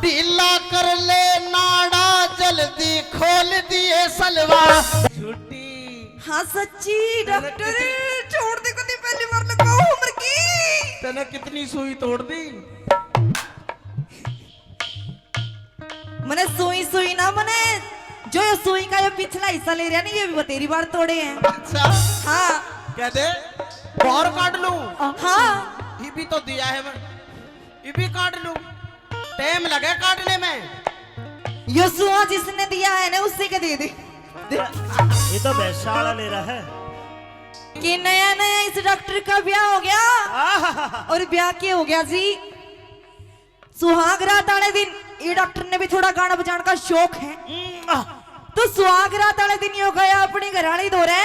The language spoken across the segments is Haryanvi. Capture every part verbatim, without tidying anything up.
ढीला कर ले नाड़ा, जल्दी खोल दिए सलवा। झूठी। हाँ सच्ची मैंने डॉक्टर, कितनी छोड़ दे, कभी पहली बार लगा उम्र की। तने कितनी सुई तोड़ दी? मने सुई सुई ना, मने जो ये सुई का ये पिछला हिस्सा ले रहा नहीं, ये भी बतेरी बार तोड़े हैं। अच्छा। हाँ। कह दे, बाहर काट लूं। हाँ। ये भी तो दिया है मैं, ये भी काट लूं। टाइम लगे काटने में। यो सुआ जिसने दिया है ना, उसी के दे दे। ये तो भैंसा वाला ले रहा है। कि नया नया इस डॉक्टर का ब्याह हो गया। आहा। और ब्याह के हो गया जी, सुहाग रात वाले दिन ये डॉक्टर ने भी थोड़ा गाना बजाने का शौक है। हम्म। तो सुहाग रात वाले दिन यो गया अपनी घरवाली धोरे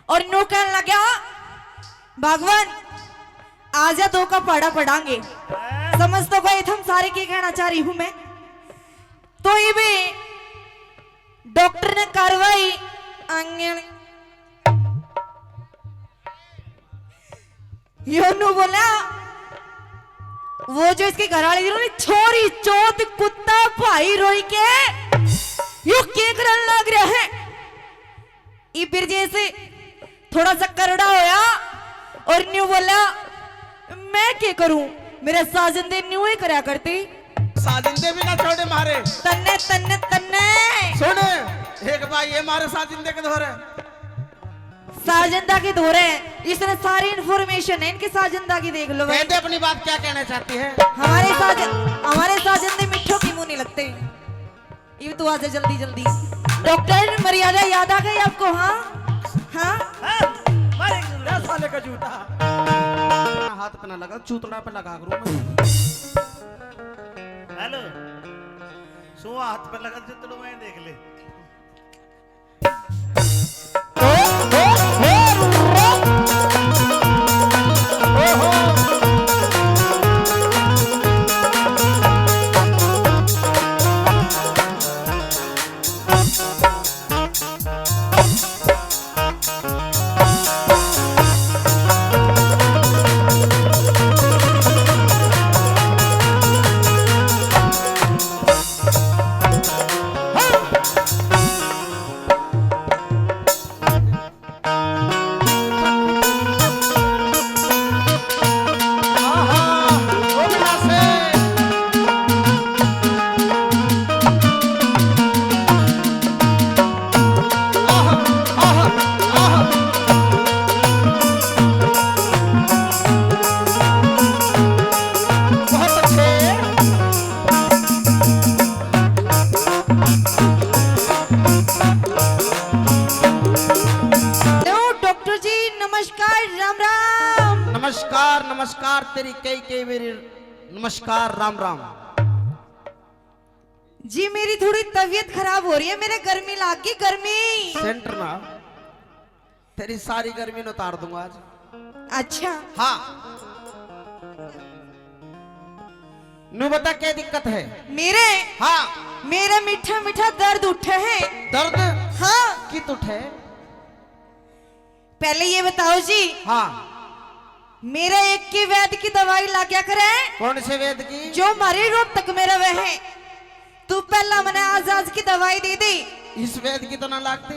और न्यू कहने लगा, भगवान, आजा, दो का पाड़ा पड़ांगे। समझ तो गए थे हम सारे, के कहना चाह रही हूं मैं। तो ये भी डॉक्टर ने कार्रवाई आंगन यो न्यू बोला, वो जो इसकी घरवाली थी ना, छोरी चौथ कुत्ता भाई रोई के यो के करन लाग रहा है। इबिर जैसे थोड़ा सा करड़ा होया और न्यू बोला, मैं के करूं, मेरे साजन दे न्यू ही करया करती। साजिंदे भी ना छोड़े मारे। तन्ने, तन्ने, तन्ने। सुन, एक बार ये मारे साजिंदे के धोरे। साजिंदा के धोरे, इसने सारी इन्फॉर्मेशन है इनके साजिंदा की, देख लो भाई। कहते अपनी बात क्या कहना चाहती है? हमारे साजन, हमारे साजिंदे मिठो की मुंह नहीं लगते। ये तो आ जा जल्दी जल्दी। डॉक्टर, मर्यादा याद आ गई आपको? हाँ, हाँ। हाँ, मारेंगे। ए साले का जूता। हाथ पे ना लगा, चूतड़ा पे लगा करूँ मैं। हेलो, सुआ हाथ पे लगा, चूतड़ू में देख ले। बहुत अच्छे। हेलो डॉक्टर जी, नमस्कार, राम राम। नमस्कार, नमस्कार, तेरी कई कई मेरी नमस्कार, राम राम। जी, मेरी थोड़ी तबीयत खराब हो रही है, मेरे गर्मी लाग गई, गर्मी। सेंटर ना, तेरी सारी गर्मी न उतार दूंगा आज। अच्छा। हाँ। नू बता, क्या दिक्कत है? मेरे? हाँ। मेरा मीठा मीठा दर्द उठे है। दर्द? हाँ। कित उठे? पहले ये बताओ जी। हाँ। मेरा एक की वैद की दवाई लाग्या करे। कौन से वैद की? जो हमारे रोहतक में रहे है। तू पहला मने आज आज की दवाई दे दे। इस वैद की तो ना लागती।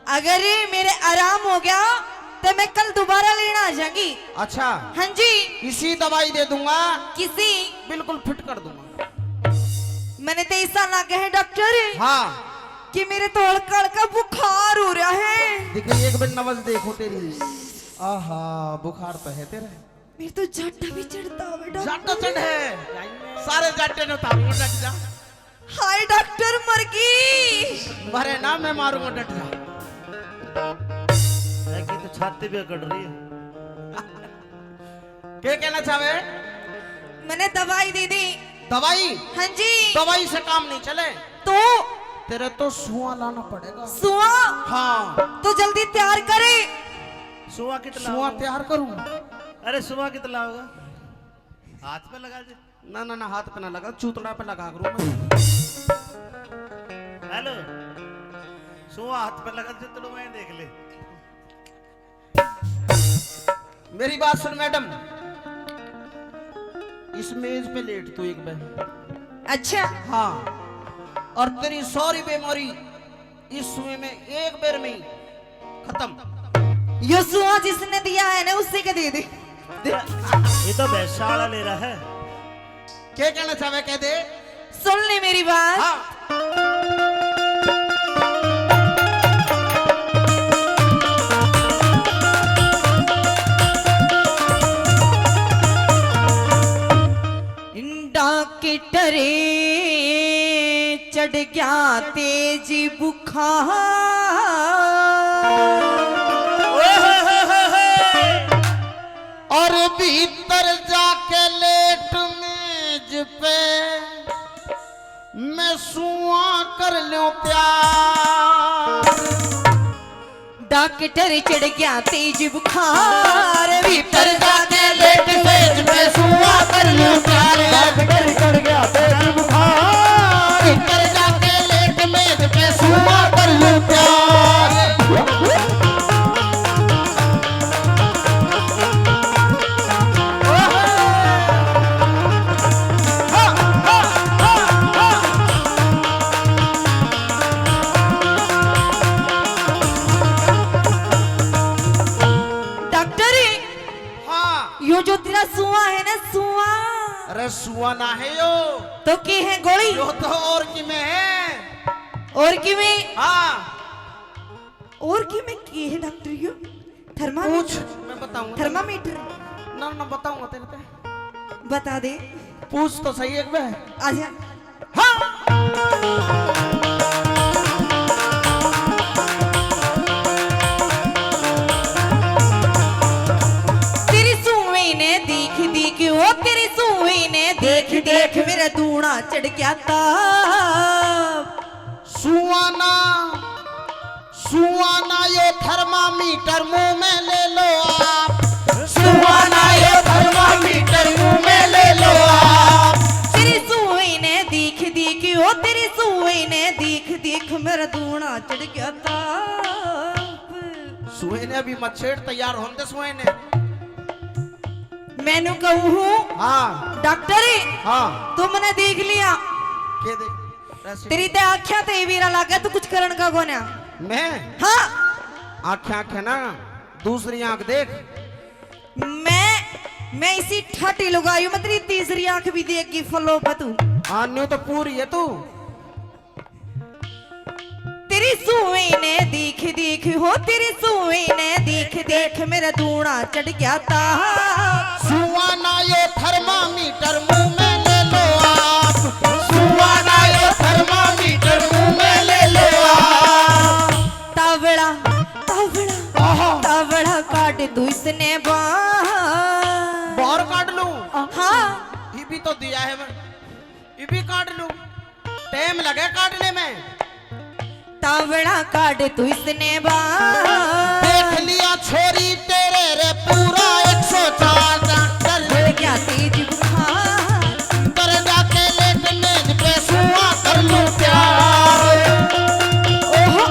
अगर मेरे आराम हो गया तो मैं कल दोबारा लेना आ जाऊंगी। अच्छा। हाँ जी। इसी दवाई दे दूंगा। किसी? बिल्कुल फिट कर दूंगा। मैंने तो ऐसा लगा है डॉक्टर। हाँ। कि मेरे तो हल्का हल्का बुखार हो रहा है। देखिए, एक बार नब्ज देखो तेरी। आहा, बुखार तो है तेरा। मेरे तो जाटा भी चढ़ता हुआ डॉक्टर। जाटा चढ़े? सारे जाटे ने उतारूंगा, डट जा। हाय डॉक्टर, मर गई। मरे ना, मैं मारूंगा, डट जा। देखिए तो छाती भी अकड़ रही है। के कहना चाहे? मैंने दवाई दे दी। दवाई? हाँ जी। दवाई से काम नहीं चले। तो? तेरे तो सुआ लाना पड़ेगा। सुआ? हाँ। तो जल्दी तैयार करे। सुआ कितना सुआ होगा? तैयार करूं? अरे सुआ कितना होगा? हाथ पे लगा दे। ना, ना, ना, हाथ पे ना लगा, चूतड़ा पे लगा करूं मैं। हेलो, सुआ हाथ पे लगा, चूतड़ू में देख ले। मेरी बात सुन मैडम, इस मेज पे लेट तू एक बार। अच्छा। हाँ, और तेरी सारी बीमारी इस सुई में एक बार में ही खत्म। यो सुआ जिसने दिया है ना, उसी के दे दे। ये तो भैंसा वाला ले रहा है। क्या कहना चाहे, कह दे। सुन ले मेरी बात। हाँ। डॉक्टर, चढ़ गया तेज बुखार। ओए होए होए होए होए। और भीतर जाके लेट मेज पे, मैं सुआ कर ल्यूं प्यार। डॉक्टर, चढ़ गया तेज बुखार, भीतर जाके लेट मेज पे सुआ कर ल्यूं प्यार। डॉक्टर, चढ़ गया तेज बुखार, भीतर जाके लेट मेज पे सुआ कर ल्यूं प्यार। डॉक्टर, हाँ। यो जो तेरा सुआ है ना, सुआ। अरे सुआ ना है यो। तो के है गोली? यो तो और किमे है। और किमे? हाँ। और किमे के है डॉक्टर यो? थर्मामीटर? पूछ, मैं बताऊंगा। थर्मामीटर? ना, ना, बताऊंगा तेरे पे। बता दे। पूछ तो सही एक बार। आजा। हाँ। तेरी सुई ने दीख दीख, ओ तेरी सुई ने दीख दीख, मेरा दूना चढ़ गया ताप। सुआ ना, सुआ ना यो थर्मामीटर मुंह में ले लो आप। सुआ ना यो थर्मामीटर मुंह में ले लो आप। तेरी सुई ने दीख दीख, ओ तेरी सुई ने दीख दीख, मेरा दूना चढ़ गया ताप। सुई ने अभी मच्छेड़ तैयार होंदे सुई ने। मैनू कहूँ हूँ, हाँ। डॉक्टर, हाँ। तू मने देख लिया। के देख? तेरी ते आख्या ते ये बेरा लागे, तू कुछ करण का कोन्या। मैं? हाँ। आख्या, आख्या ना, दूसरी आंख देख। मैं, मैं इसी ठाटी लुगाई हूँ, मैं तेरी तीसरी आंख भी देख गई, फलो बतू। हाँ, न्यू तो पूरी है तू। तेरी सुई ने दीख दीख, हो तेरी सुई ने दीख दीख, मेरा दूना चढ़ गया ताप। सुआ ना यो थर्मामीटर मुंह में ले लो आप। सुआ ना यो थर्मामीटर मुंह में ले लो आप। तावड़ा, तावड़ा, आहा। तावड़ा काट तू इसने बाहर। बाहर काट लूं? हाँ। ये भी तो दिया है मैं। ये भी काट लूं। टाइम लगे काटने में। तावड़ा काट तू इसने बाहर। देख लिया छोरी तेरे रे पूरा एक सौ चार डॉक्टर। बढ़ गया तेज बुखार। कर जाके लेट मेज पे सुआ कर लूं प्यार। ओहो।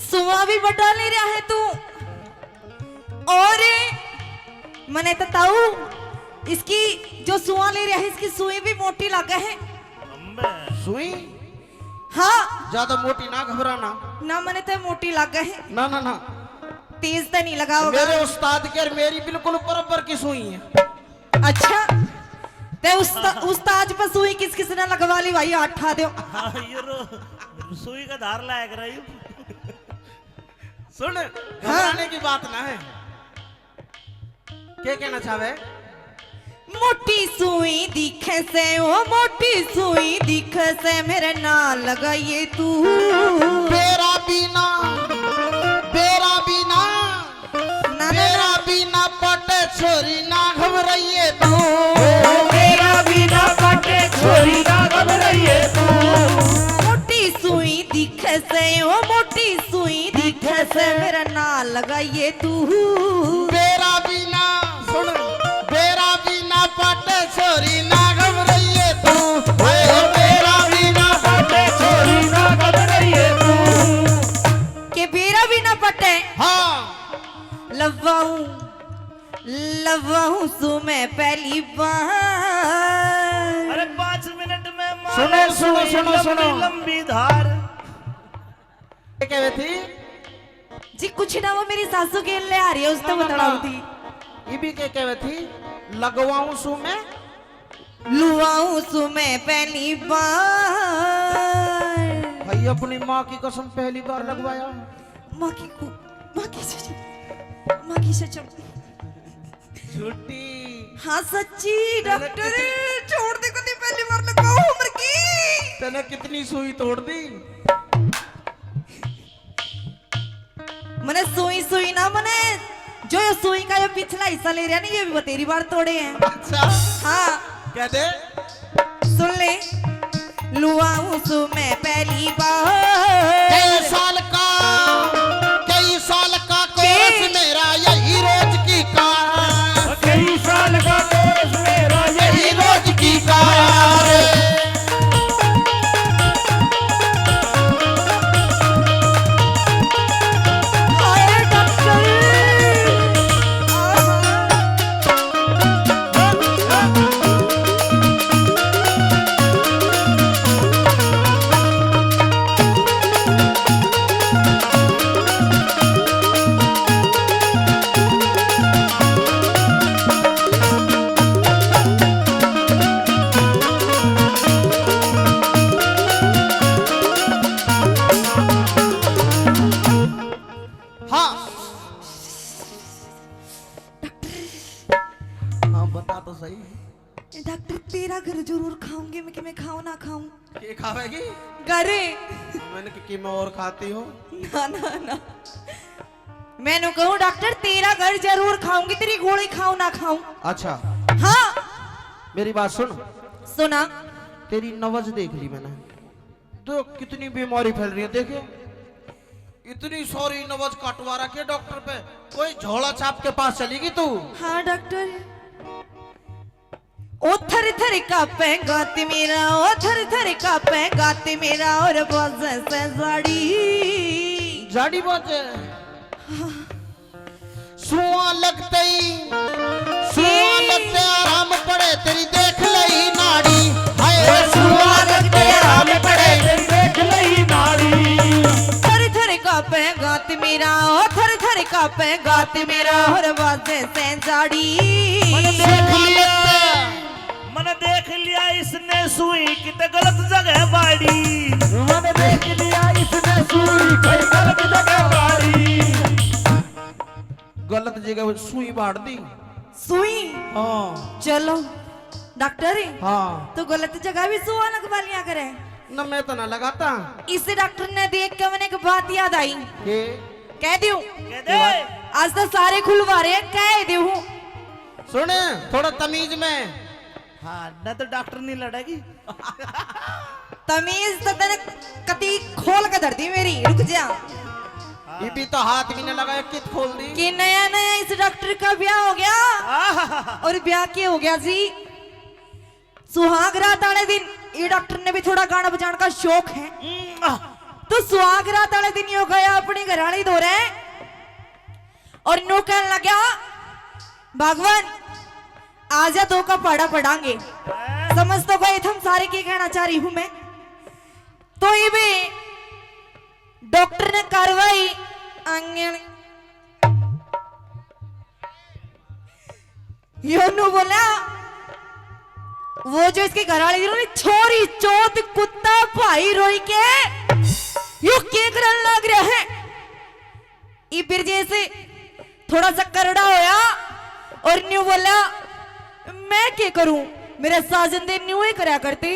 सुआ भी बड़ा ले रहा है तू। और मने तो ताऊ, इसकी जो सुआ ले रहा है, इसकी सुई भी मोटी लागे है। सुई? हाँ। ज्यादा मोटी ना घबराना। ना, मने तो मोटी लागे है। ना, ना, ना। तेज तो नहीं लगा होगा। मेरे उस्ताद के और मेरी बिल्कुल बराबर की सुई है। अच्छा, ते उस्ता-, उस्ताद पे सुई किस किस ने लगवा ली भाई, हाथ ठा दो। हाँ, ये रो, सुई का धार लाया कर। सुन, हाँ। घबराने की बात ना है। के कहना चाहे? मोटी सुई दिखे से, ओ मोटी सुई दिखे से, मेरे ना लगाइए तू। बेरा बिना, बेरा बिना, ना, ना, ना। बेरा बिना पटे छोरी ना घबराइए तू। बेरा बिना पटे छोरी ना घबराइए तू। मोटी सुई दिखे से, ओ मोटी सुई दिखे जैसे मेरा ना लगाइए तू। बेरा भी ना, सुन, बेरा भी ना पाटे छोरी ना घबराइए तू। हाय, बेरा भी ना पाटे छोरी ना घबराइए तू। के बेरा भी ना पटे। हाँ। लवाऊं, लवाऊं सू मैं पहली बार। अरे, पाँच मिनट में मारो सुनो, सुनो, सोई सुनो, लंबी, सुनो। लंबी धार। के कहवे थी? जी कुछ ना, वो मेरी सासू के ले आ रही है, उसने ना, ना, बताना ना। होती। ये भी के कहवे थी? लगवाऊं सू मैं? लुआऊं सू मैं पहली बार। भाई, अपनी माँ की कसम, पहली बार लगवाया। माँ की को-, माँ की सच, माँ की सच। झूठी। हाँ, सच्ची, तने डॉक्टर, कितनी छोड़ दे, कदी पहली बार लगवाओ उम्र की। तने कितनी सुई तोड़ दी? मने सुई, सुई ना, मने जो ये सुई का ये पिछला हिस्सा ले रहा ना, ये भी बतेरी बार तोड़े हैं। अच्छा। हाँ। कह दे। सुन ले। लुआऊं सू मैं पहली बार। कई साल का, कई साल का कोर्स के? मेरा यही रोज की कार। कई साल का कोर्स मेरा यही रोज की कार। हाँ। हाँ, बता तो सही। डॉक्टर, तेरा घर जरूर खाऊंगी मैं, कि मैं खाऊं ना खाऊं। के खावेगी? घर। मैंने कि, कि मैं और खाती हूँ। ना, ना, ना। मैंने कहूँ, डॉक्टर, तेरा घर जरूर खाऊंगी, तेरी गोली खाऊं ना खाऊं। अच्छा। हाँ। मेरी बात सुन। सुना। तेरी नवज देख ली मैंने। देख, कितनी बीमारी फैल रही है, देखे। इतनी सारी नवज कटवा रखी है डॉक्टर पे, कोई झोला छाप के पास चली गई तू? हाँ डॉक्टर। ओ थर थर कांपे गात मेरा, ओ थर थर कांपे गात मेरा, और बाजे से जाड़ी। जाड़ी बाजे। हाँ। सुआ लगते ही, सुआ लगते आराम पड़े, तेरी देख लई नाड़ी। हाय, सुआ लगते आराम पड़े, तेरी देख लई नाड़ी। थर थर कांपे गात मेरा, ओ थर थर कांपे गात मेरा, और बाजे से जाड़ी। मन देख लिया, मन देख लिया इसने सुई किते गलत जगह बाड़ी। मन देख लिया इसने सुई कहीं गलत जगह बाड़ी। गलत जगह सुई बाड़ दी। सुई? हाँ। चलो डॉक्टर। हाँ। तो गलत जगह भी सुआ लगवा लिया करे। न, मैं तो ना लगाता। इस डॉक्टर ने देख के मैंने एक बात याद आई। के? कह दूं? कह दे। आज तो सारे खुलवा रहे हैं, कह दूं। सुन, थोड़ा तमीज में। हाँ, न तो डॉक्टर नहीं लड़ेगी। तमीज तो तने कती खोल के धर दी मेरी, रुक जा। ये भी तो हाथ भी न लगाया, कित खोल दी। कि नया नया इस डॉक्टर का ब्याह हो गया आहा। और ब्याह के हो गया जी, सुहाग रात वाले दिन ये डॉक्टर ने भी थोड़ा गाना बजाने का शौक है। हम्म, आह। तो सुहाग रात वाले दिन यो गया अपनी घराली धोरे और न्यू कहने लगा, भगवान, आजा, दो का पाड़ा पड़ांगे। समझ तो गए थे हम सारे, के कहना चाह रही हूं मैं। तो ये भी डॉक्टर ने कार्रवाई आंगन यो न्यू बोला, वो जो इसके घर वाले थी ना, छोरी चौथ कुत्ता भाई रोई के यो के करन लग रहा है। इबिर जैसे थोड़ा सा करड़ा होया और न्यू बोला, मैं के करूं, मेरे साजन दे न्यू ही करया करते।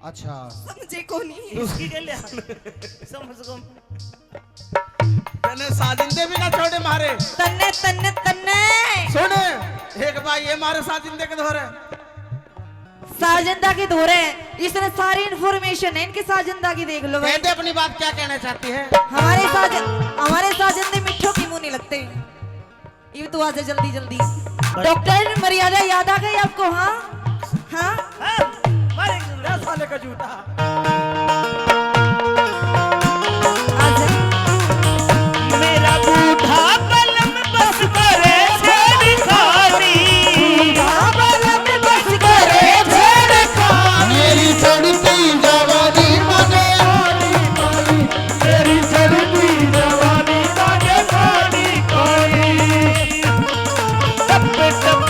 अच्छा। समझे को नहीं। इसकी के लिए समझ को। तन्ने साजिंदे भी ना छोड़े मारे। तन्ने, तन्ने, तन्ने। सुन, एक बार ये मारे साजिंदे के धोरे। साजन दा के धोरे है, इसने सारी इन्फॉर्मेशन है इनके साजन दा की, देख लो भाई। कहते अपनी बात क्या कहना चाहती है? हमारे साजन, हमारे साजन दे मिठो की मुंह नहीं लगते। ये तो आ जा जल्दी जल्दी। डॉक्टर, मर्यादा याद आ गई आपको? हाँ, हाँ। हाँ, मारेंगे। दस साल का जूता। आजा। मेरा बूढ़ा बलम बस करे छेड़खानी। बूढ़ा बलम बस करे छेड़खानी। मेरी चढ़ती जवानी मांगे पानी, पानी। मेरी चढ़ती जवानी मांगे पानी, पानी। टप, टप।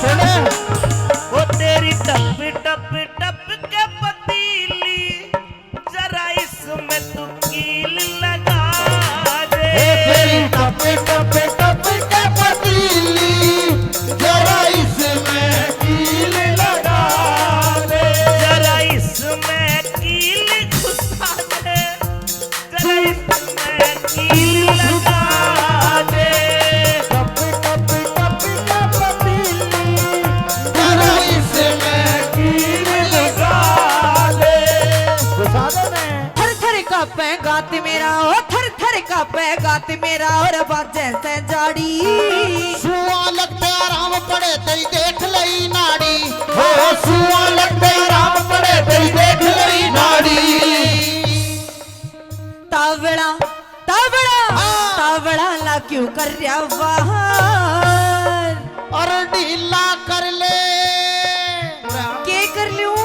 सुने। वो तेरी टप, टप, टप के पतीली, जरा इसमें तू कील लगा दे। हे तेरी टप, टप, टप के पतीली, जरा इसमें कील लगा दे। जरा इसमें कील घुसा दे, जरा इसमें कील लगा दे। टप, टप, टप के पतीली, जरा इसमें कील लगा दे। घुसा दे ने। थर थर कांपे गात मेरा, ओ थर थर कांपे गात मेरा, और बाजे से जाड़ी। सुआ लगते आराम पड़े तेरी देख लई नाड़ी। हो सुआ लगते आराम पड़े तेरी देख लई नाड़ी। तावड़ा, तावड़ा, हाँ। तावड़ा ला क्यों कर रहा बाहर? और ढीला कर ले। के कर लूं?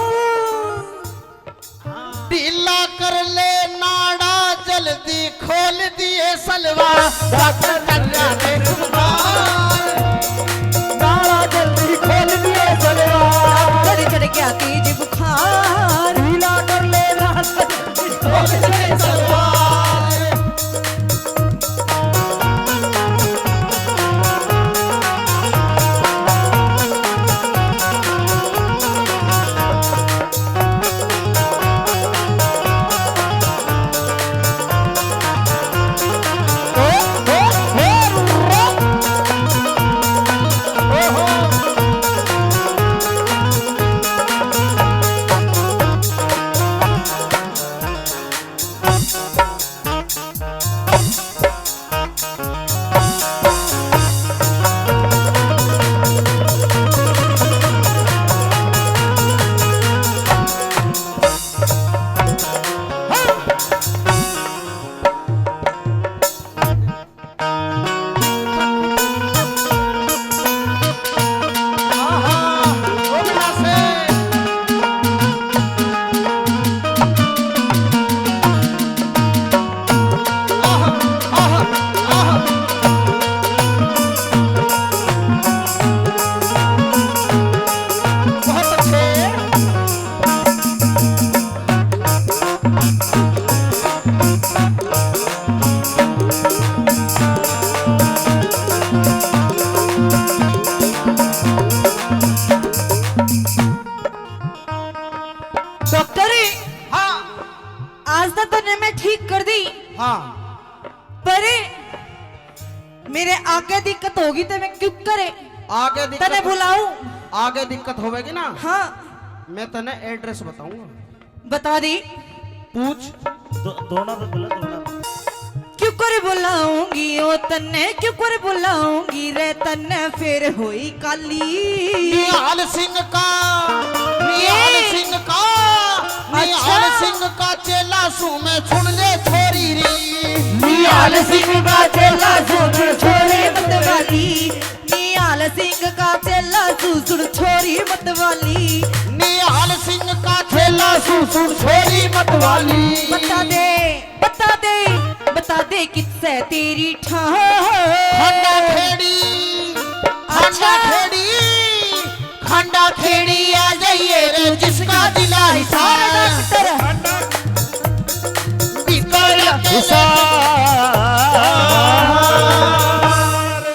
ढीला कर ले नाड़ा, जल्दी खोल दिए सलवार। डॉक्टर चढ़ गया तेरे बुखार। नाड़ा जल्दी खोल दिए सलवार। डॉक्टर चढ़ गया तेज बुखार। ढीला कर ले नाड़ा, जल्दी खोल दिए सलवार। डॉक्टर, हाँ। आज तो तन्ने मैं ठीक कर दी। हाँ। पर मेरे आगे दिक्कत होगी तो मैं क्यों करे? आगे दिक्कत तने बुलाऊं? आगे दिक्कत होवेगी ना? हाँ। मैं तने एड्रेस बताऊंगा। बता दे। पूछ। दो, दोनों पे बोला, दोनों पे। क्यों कर बुलाऊंगी ओ तन्ने, क्यों कर बुलाऊंगी रे तन्ने फिर होई काली। निहाल सिंह का, निहाल ये। सिंह का, निहाल अच्छा। सिंह का चेला सू मैं सुन ले छोरी री। निहाल सिंह का चेला सू मैं छोरी मत वाली। निहाल सिंह का चेला सू सुन छोरी मत वाली। निहाल सिंह का चेला सू सुन छोरी मत वाली। बता दे, बता दे, बता दे किससे तेरी ठाह। खांडा खेड़ी, खांडा अच्छा। खेड़ी, खांडा खेड़ी आ जाइए रे जिसका दिला हिसार। डॉक्टर। भीतर हिसार।